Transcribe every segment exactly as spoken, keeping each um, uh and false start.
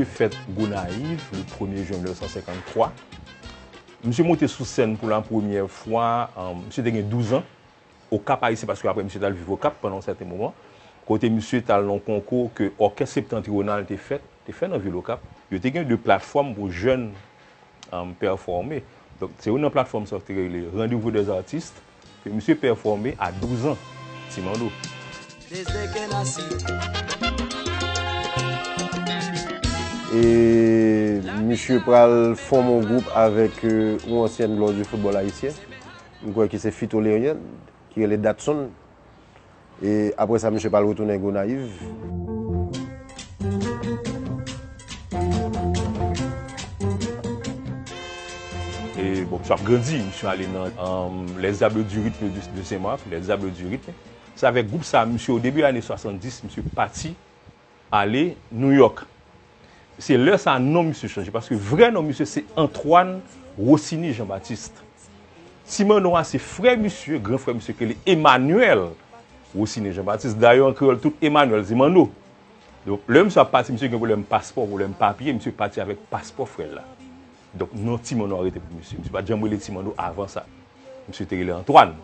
Fèt Gonayiv, le premye jen mil nèf san senkanntwa. Misye monte sou sèn pou la premyè fwa, um, misye te gen douz an, Okap Ayisyen, paske apre misye t al viv Okap pandan yon sèten moman, kote misye t al nan yon konkou ke Òkès Septantriyonal te fèt, te fè nan vil Okap. Yo te gen de platfòm pou jèn, um, pèfòme. Donk, se youn nan platfòm sa yo te rele Rendez-vous des artistes, ke misye pèfòme a douz an, Ti Mando. E misye pral fòme yon gwoup avèk, euh, yon ansyèn glwa di foutbòl ayisyen. M kwè ke se Fito Leriand, ki rele Datson. E apre sa, misye pral retounen Gonayiv. E bon, misye ap grandi, misye ale nan, um, Les Diables du Rythme de, de Saint-Marc, Les Diables du Rythme. Se avèk gwoup sa, misye, o debi ane swasanndis, misye pati ale New York. Se lè sa non misye chanje, paske vrè non misye se Antoine Rossini Jean-Baptiste. Ti Mando a se frè misye, gran frè misye, ke li Emmanuel Rossini Jean-Baptiste. Dayè, an kreyòl, tout Emmanuel se Mando. Donk, lè misye ap pati, misye gen pwoblèm paspò, pwoblèm papye, misye pati avèk paspò frè l la. Donk, non Ti Mando a rete pou misye. Misye pa t janm rele Ti Mando avan sa. Misye te rele Antoine.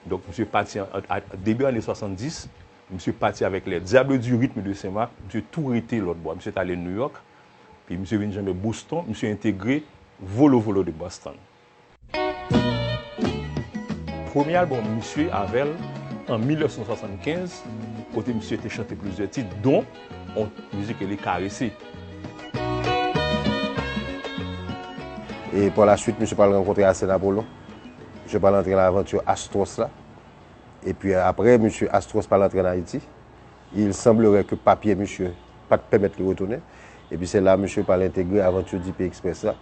Donk, misye pati an, an, a, debi ane swasanndis, misye pati avèk Les Diables du Rythme de Saint-Marc, misye tou rete lòt bò. Misye t ale New York, pi misye vin janbe Boston, misye entegre Volo Volo de Boston. Premye albòm misye avè l an mil nèf san swasannkenz, kote misye te chante plizyè tit, don yon mizik rele Karese. E pa la swit, misye pral rankontre Arsène Apollon. Misye pral antre nan avanti Astros la. Epi apre, misye Astros pral antre an Ayiti. Il semblerait que papye misye pa t pèmèt li retounen. Epi se la misye pral entegre avanti D P Express la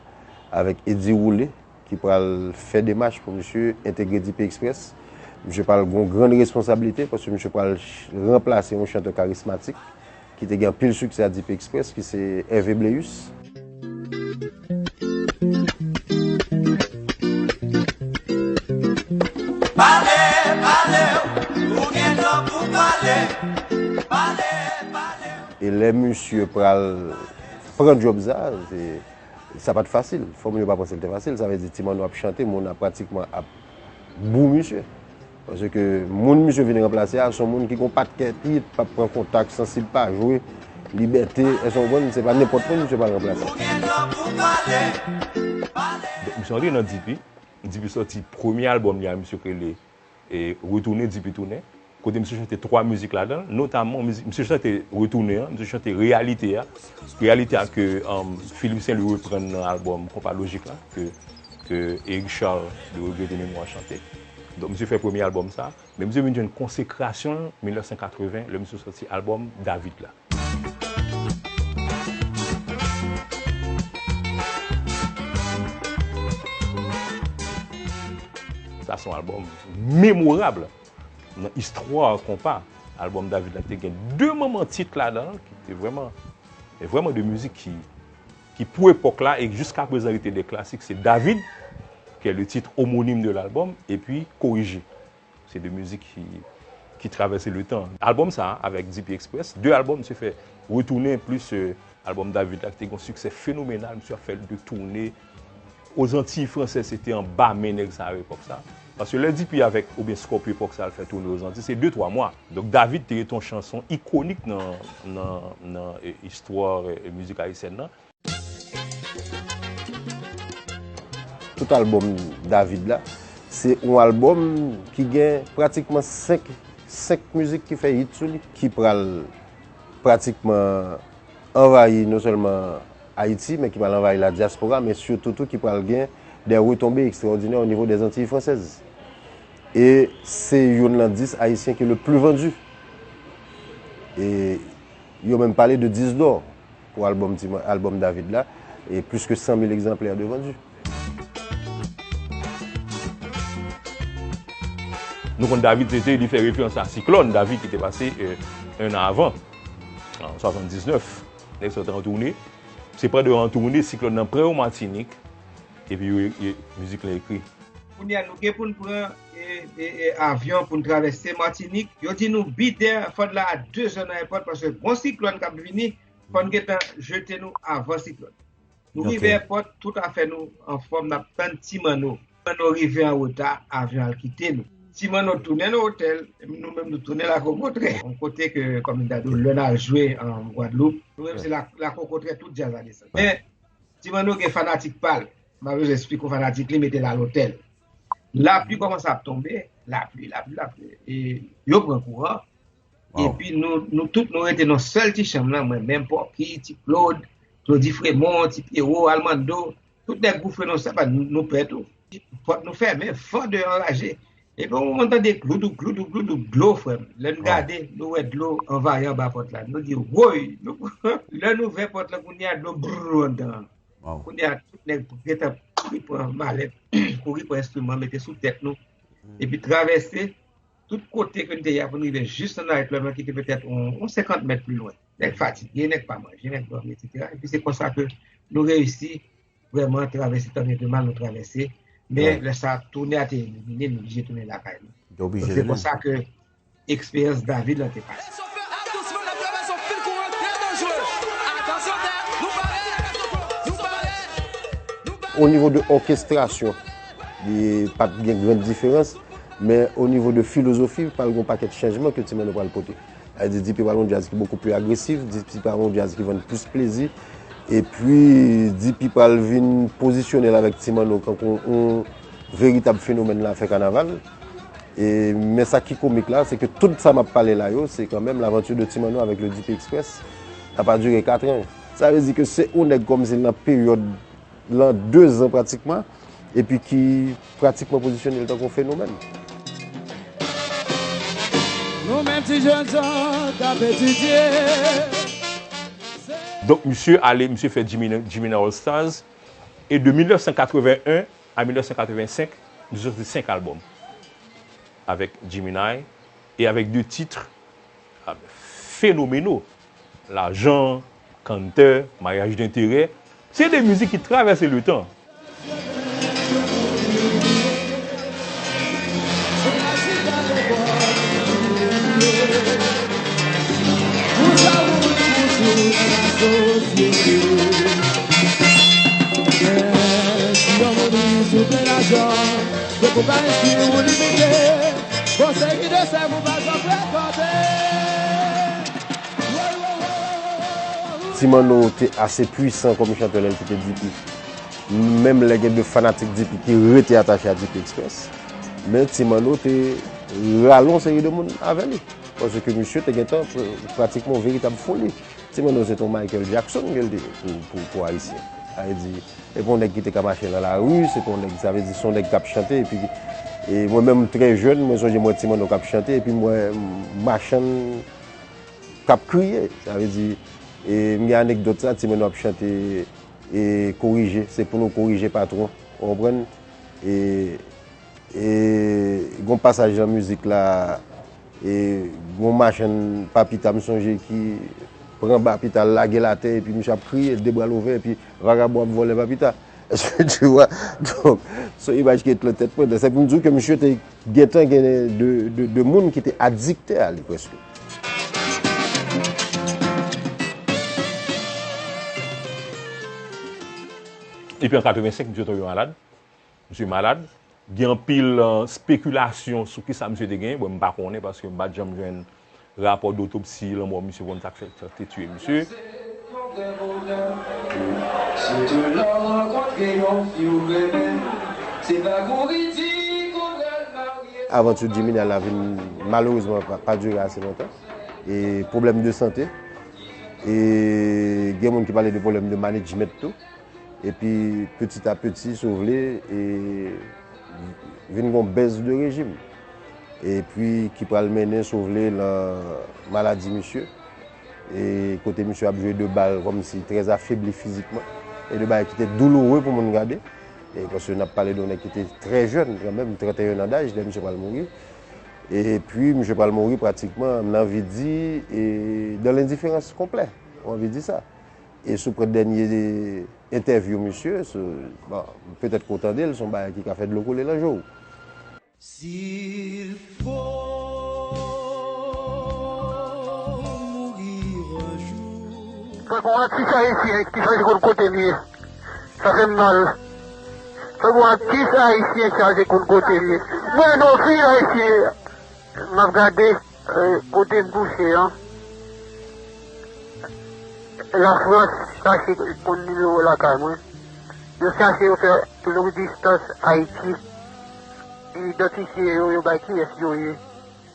avèk Eddy Roulet, ki pral fè demach pou misye entegre D P Express. Misye pral gen yon grann responsablite paske misye pral ch-, ranplase yon chantè karismatik ki te gen anpil siksè a D P Express, ki se Hervé Bléus. Pale, pale, ou gen dwa pou pale. Pale, pale. E lè misye pral pran djòb sa, se, sa pa t fasil. Fò moun yo pa panse l te fasil. Sa vle di, Ti Mando ap chante, moun ap pratikman ap bou misye. Paske moun misye vin ranplase a, se yon moun ki gon pakèt hit, p ap pran kontak, sansib pa jwe, libète, èske w konprann? Se pa nenpòt moun misye pral ranplase. Donk, misye antre nan D P, D P sòti premye albòm li a, misye k rele, e, Retounen, D P Tounen, kote misye chante twa mizik ladan l, notaman mizik, misye chante Retounen an, misye chante Reyalite a, Reyalite a ke, um, Philippe Saint-Louis reprann nan albòm Konpa Lojik la, ke, ke Eric Charles de Regrete Memwa chante. Donk, misye fè premye albòm sa, men misye vin jwenn konsekrasyon l mil nèf san katreven, lè misye sòti albòm David la. Sa se yon albòm memorab nan istwa konpa. Albòm David la te gen de manman tit ladan l ki te vrèman, e vrèman de mizik ki, ki pou epòk la e jiska prezan rete de klasik. Se David, ki est le titre homonyme de l'album, epi Korije. Se de mizik ki, ki travèse le tan. Albòm sa a, avèk D P Express, de albòm misye fè retounen plis, euh, albòm David la, ki te gen yon siksè fenomenal, misye ap fè de toune. Aux Antilles Françaises, se te anba men nèg sa yo epòk sa. Paske lè D P avèk, oubyen Scorpio epòk sa, al fè toune Aux Antilles, se de twa mwa. Donk, David te rete yon chanson ikonik nan, nan, nan, e, istwa, e, mizik ayisyèn nan. Tout albòm David la, se yon albòm ki gen pratikman senk, senk mizik ki fè hit sou li, ki pral pratikman anvayi non sèlman Ayiti, men ki pral anvayi la diaspora, men sitou tou ki pral gen de retonbe ekstraòdinè o nivo dè Zantiy Fransèz. E se youn nan dis ayisyen ki le pli vandi. E yo menm pale de dis dò pou albòm Ti-, albòm David la, e plis ke san mil egzanplè de vandi. Nou konn David, se te li fè referans a siklòn David ki te pase, euh, en an avan, an swasanndiznèf. Nèg sa yo te an toune. Se pandan yo an toune, siklòn nan pran yo Matinik, epi yo, yo, mizik lan ekri. Kounye a, nou gen pou n pran, e, e, e, avyon pou n travèse Matinik. Yo di nou bidè, fò n la a de zè nan èpòt, paske gon siklòn k ap vini. Fò n gentan jete nou avan siklòn. Nou rive èpòt, tout afè nou anfòm, n ap tann Ti Manno. Ti Manno rive an reta, avyon al kite nou. Ti Manno tounen nan otèl, nou menm nou tounen Lakokotrè. Yon kote ke, kòm m ta di w, lè n al jwe an Gwadloup, nou menm se la, Lakokotrè tout djaz la desann. Men, Ti Manno gen fanatik pa l. M pa bezwen esplike w fanatik li, mete l al otèl. Lapli kòmanse ap tonbe, lapli, lapli, lapli. E yo pran kouran. Epi nou, nou tout nou rete nan sèl ti chanm lan, mwen menm, Pòki, Ti Claude, Claudy Fremont, Ti Pierrot, Almando, tout nèg Gou Frenon, sa pa nou, nou pè tou. Pòt nou fèmen, fan de anraje. Epi yon moman n tande gloudou, gloudou, gloudou, dlo, frè m. Lè n gade, nou wè dlo anvayi anba pòt la. Nou di, woy! Nou, lè n ouvè pòt la, kounye a dlo brrr anndan an. Kounye a, tout nèg gentan kouri pran malèt, kouri pran enstriman, mete sou tèt nou. Epi travèse tout kote ke n te ye a pou n rive jis nan Nayt Klèb lan ki te petèt yon, yon senkant mèt pli lwen. Nèg fatige, nèg pa manje, nèg dòmi, etsetera. Epi se konsa ke nou reyisi vrèman travèse, tanbyen ke mal nou travèse. Men lè sa a, toune a te elimine, nou oblije tounen lakay nou. Donk se konsa ke eksperyans David lan te pase. O nivo de òkestrasyon, li pa t gen grann diferans, men o nivo de filozofi, pral gen yon pakèt chanjman ke Ti Manno pral pote. Sa vle di, D P pral yon djaz ki bokou pli agresif, D P pral yon djaz ki vann plis plezi, epi D P pral vin pozisyone l avèk Ti Manno tankou yon veritab fenomèn nan afè kanaval. E, men sa ki komik la, se ke tout sa m ap pale la yo, se kanmenm l'aventure de Ti Manno avec le D P Express. Sa pa dire kat an. Sa vle di ke se yon nèg kòmsi nan peryòd lan de zan pratikman, epi ki pratikman pozisyone l tankou yon fenomèn. Nou menm ti jènjan k ap etidye. Donk, misye ale, misye fè Jimmy, Jimmy All Stars. E de mil nèf san katreven en a mil nèf san katreven senk, misye soti senk albòm avèk Jimmy e avèk de tit fenomenal, Lajan, Kantè, Maryaj Denterè. Se de mizik ki travèse letan. Ti Manno te ase pwisan kòm chantè lè l kite D P. Menm lè gen de fanatik D P ki rete atache a D P Express, men Ti Manno te rale yon seri de moun avè li. Paske misye te gentan pratikman yon veritab foli. Ti Manno se te yon Michael Jackson ke l te ye pou, pou, pou Ayisyen. Sa vle di, se pa yon nèg ki te ka mache nan lari, se pa yon nèg, sa vle di, se yon nèg k ap chante, epi, e mwen menm, trè jèn, mwen sonje m wè Ti Manno k ap chante, epi m wè machann k ap kriye. Sa vle di, e m gen anekdòt sa, Ti Manno ap chante, e korije, se pou nou korije patwon, ou konprann? E E gon pasaj nan mizik la, e gon machann papita m sonje ki pran papita l lage l atè epi misye ap kriye de bra l ouvè epi vagabon ap vòlè papita. Èske tu vois? Donk se yon imaj ki ret nan tèt mwen. Donk se pou m di w ke misye te gentan gen de, de, de moun ki te adikte a li prèske. Epi an katrevensenk misye tonbe malad. Misye malad. Gen anpil spekilasyon sou kisa misye te genyen. Bon, m pa konnen paske m pa t janm jwenn rapò dotopsi lanmò misye pou n sa k fè sa k te tiye misye. Avanti Jimmy la vin malerezman pa, pa dire ase lontan. E pwoblèm de sante. E gen moun ki pale de pwoblèm de management tou. Epi peti a peti, si w vle, e vin gon bèz de rejim. Epi ki pral mennen, si w vle, nan maladi misye. E kote misye ap jwe de bal kòmsi trè afebli fizikman. E de bagay ki te douloure pou moun gade. E paske n ap pale de yon nèg ki te trè jèn, kanmenm, trannteyen an daj, lè misye pral mouri. Epi misye pral mouri pratikman, m anvi di, e, dans l'indifférence complète. M anvi di sa. E si w pran dènye entèvyou misye, bon, petèt ke w tande l, se yon bagay ki ka fè dlo koule nan je w. S'il faut mourir un jour, Fòk yon atis ayisyen ki chache konn kote m ye. Sa fè m mal. Fòk yon atis ayisyen chache konn kote m ye. Mwen, non, fi ayisyen, m ap gade, eh, kote m kouche an. Lafrans chache konn nimewo lakay mwen. Yo chache, yo fè long distans Ayiti. Yo idantifye yo, yo bay kiyès yo ye.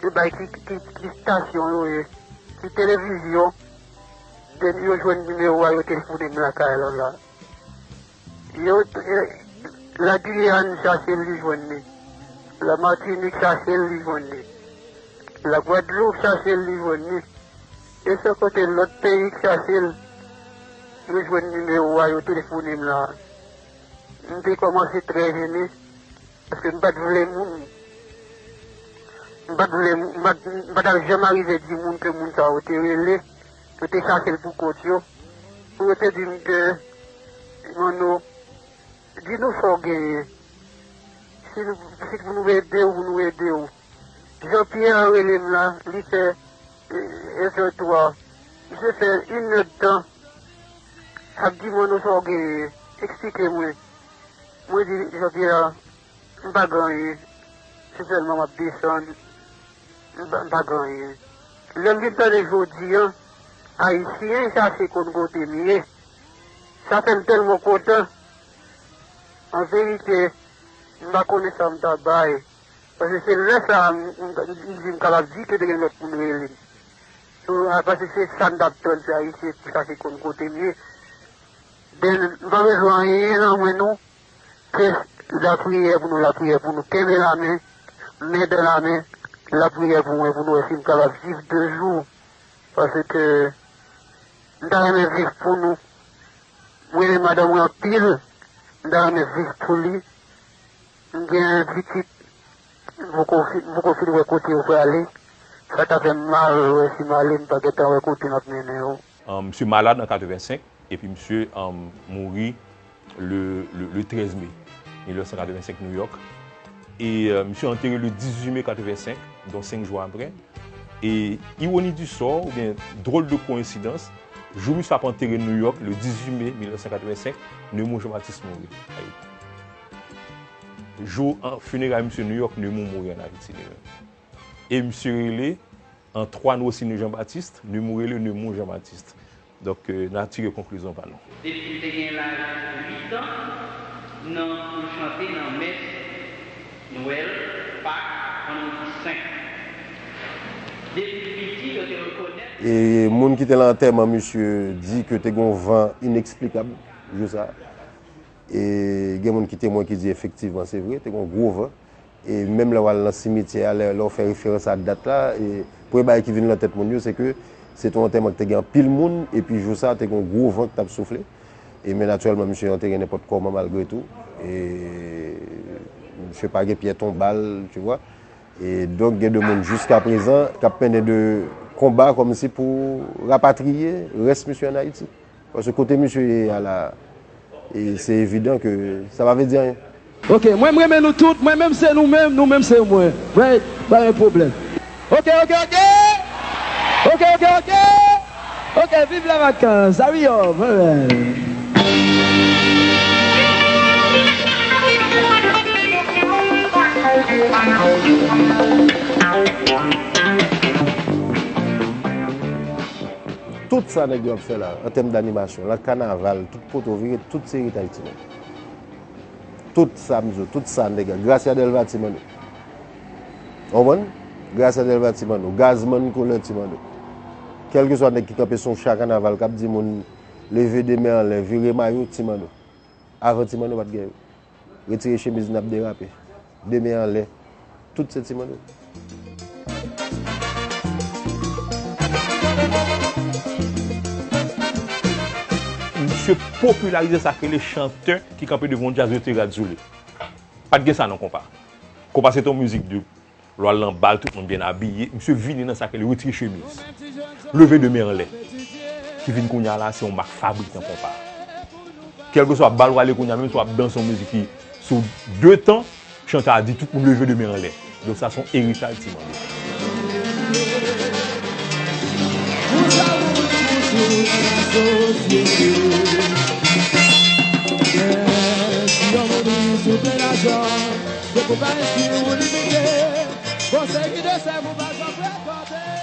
Yo bay ki, ki, ki estasyon yo ye. Ki televizyon. Depi yo jwenn nimewo a, yo telefone m lakay la, la. Yo, eh, Lagiyàn chache l, li jwenn li. Lamatinik chache l, li jwenn li. Lagwadloup chache l, li jwenn li. E se kote lòt peyi k chache l, yo jwenn nimewo a, yo telefone m la. M te kòmanse trè jene, paske m pa t vle moun. M pa t vle, m pa t, m pa t ap janm arive di moun ke moun sa yo te rele, yo te chache l pou kont yo. Pou yo te di m ke, Manno, di nou sa w genyen. Si nou, si pou nou ede w, pou nou ede w. Jean Pierre rele m la, li fè, eh, S V twa. Misye fè inèdtan. Ap di mwen, nou sa w genyen? Eksplike mwen. Mwen di Jean Pierre, m pa gen anyen. Se sèlman m ap desann. M pa, m pa gen anyen. Lè m vin tande jodi an, Ayisyen chache konn kote m ye. Sa fè m tèlman kontan. An verite, m pa konnen sa m ta bay. Paske se lè sa a, m, m, m di m kapab di ke te gen lòt moun rele m. So, a, paske se sa m t ap tann, se Ayisyen ki chache konn kote m ye. Ben, m pa bezwen anyen nan men nou, ke lapriyè pou nou, lapriyè pou nou. Kenbe lamen, men dan lamen, lapriyè pou mwen, pou nou wè si m kapab viv de jou. Paske m ta renmen viv pou nou. Mwen renmen madanm mwen anpil, m ta renmen viv pou li. M gen pitit, m poko fi-, m poko fin wè kote yo prale. Sa ta fè m mal wè si m ale, m pa gentan wè kote m ap mennen yo. Ahn, misye malad an katrevensenk, epi misye, ahn, mouri le, le, le trèz me mil nèf san katrevensenk, New York. E, euh, misye antere le dizuit me katrevensenk, donk senk jou apre. E, ironi di sò, oubyen dwòl de koyensidans, jou misye ap antere New York, le dizuit me mil nèf san katrevensenk, Nemours Jean-Baptiste mouri. Jou an, fineray misye New York, Nemours mouri ann Ayiti li menm. E misye rele Antoine Rosineau Jean-Baptiste, Nemours rele Nemours Jean-Baptiste. Donk, euh, n a tire konklizyon pa nou. Depi m te gen laj uit an, nan pou chante nan mès Nwèl, Pak, Vandredi Sen. Depi m piti, yo te rekonèt. E moun ki te nan antèman misye di ke te gen yon van ineksplikab jou sa a. E gen moun ki temwen ki di efektivman se vre, te gen yon gwo van. E menm lè w al nan simityè a, lè, lè w fè referans a dat la, e premye bagay ki vin nan tèt moun yo, se ke se te yon antèman ki te gen anpil moun, epi jou sa a, te gen yon gwo van ki t ap soufle. E men natirèlman, misye antere nenpòt kòman malgre tou. E misye pa gen pyè tonbal, tu vois. E donk, gen de moun jiskaprezan k ap mennen de konba kòmsi pou rapatriye rès misye ann Ayiti. Paske kote misye ye a la, e se evidan ke sa pa vle di anyen. Ok, mwen m renmen nou tout, mwen menm se nou menm, nou menm se mwen. Right? Pa gen pwoblèm. Ok, ok, ok! Ok, ok, ok! Ok, viv la vakans, hurry up, alright. Tout sa nèg yo ap fè la, an tèm danimasyon, lan kanaval, tout kote w vire, tout se eritaj Ti Mano. Tout sa m di w, tout sa nèg la, Gracia Delva Ti Mano. Ou konprann? Gracia Delva Ti Mano, Gazman Couleur Ti Mano. Kèlkeswa nèg ki kanpe sou yon cha kanaval k ap di moun leve de men anlè, vire mayo Ti Mano. Avan Ti Mano pa t gen yo. Retire chemiz n ap derape. De men anlè. Tout se Ti Mano. Misye popilarize sa k rele chantè ki kanpe devan yon djaz yo te razoule. Pa t gen sa nan konpa. Konpa se te yon mizik de lè w al nan bal, tout moun byen abiye. Misye vini nan sa k rele retire chemiz. Leve de men anlè. Ki vin kounye a la, se yon mak fabrik nan konpa. Kèlkeswa bal w ale kounye a, menm si w ap danse yon mizik ki sou de tan, chantè a di tout moun leve de men anlè. Donk sa se yon eritaj Ti Mano. Sosyete. Yes, yon moun rive sou plen lajan, se pou pa enspire ou limite. Bon, se ki de sèv ou pa janm rekòte.